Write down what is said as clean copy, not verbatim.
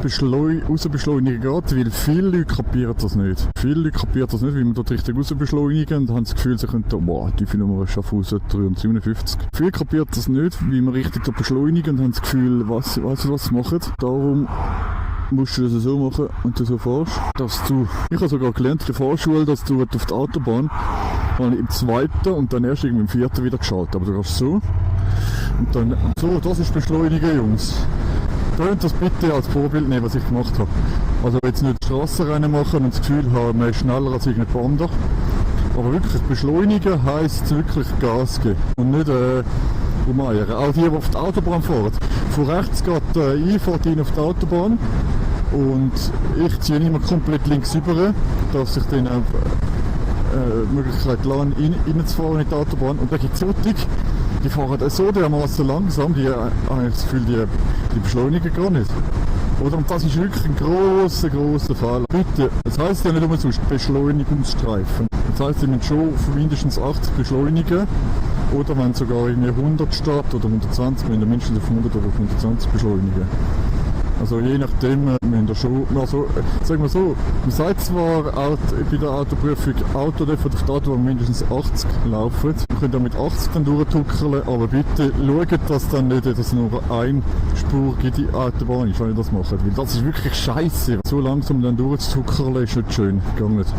rausbeschleunigen geht, weil viele Leute kapieren das nicht. Viele Leute kapieren das nicht, wie man dort richtig rausbeschleunigen und haben das Gefühl, sie könnten, boah, die Nummer ist Schaffhausen 357. Viele kapieren das nicht, wie man richtig dort beschleunigen und haben das Gefühl, was sie machen. Darum musst du das so machen und du so fährst, dass du, ich habe sogar gelernt in der Fahrschule, dass du auf der Autobahn im zweiten und dann erst irgendwie im vierten wieder geschaltet, aber du kannst so und dann so, das ist Beschleunigen, Jungs. Könnt das bitte als Vorbild nehmen, was ich gemacht habe. Also jetzt nicht Strassenrennen machen und das Gefühl haben, man ist schneller als irgendein anderer. Aber wirklich beschleunigen heisst wirklich Gas geben und nicht umeiern. Auch die auf der Autobahn fahren. Von rechts geht Einfahrt rein auf die Autobahn und ich ziehe immer komplett links über, dass ich dann Möglichkeit lasse, reinzufahren in die Autobahn. Und da gibt es solche, die fahren so dermaßen langsam, die habe ich das Gefühl, die beschleunigen gar nicht. Oder? Und das ist wirklich ein grosser Fall. Bitte, das heisst ja nicht umsonst Beschleunigungsstreifen. Das heisst, sie müssen schon von mindestens 80 beschleunigen. Oder wenn sogar in 100 steht oder 120, müssen mindestens auf 100 oder auf 120 beschleunigen. Also je nachdem, müssen wir schon, also sagen wir so, man sagt zwar bei der Autoprüfung, Auto dürfen auf der Autobahn mindestens 80 laufen, wir können auch mit 80 dann durchtuckeln, aber bitte schaut, dass dann nicht, dass nur eine Spur in die Autobahn ist, wenn ihr das macht, weil das ist wirklich scheiße. So langsam dann durchzutuckeln ist nicht schön, gar nicht.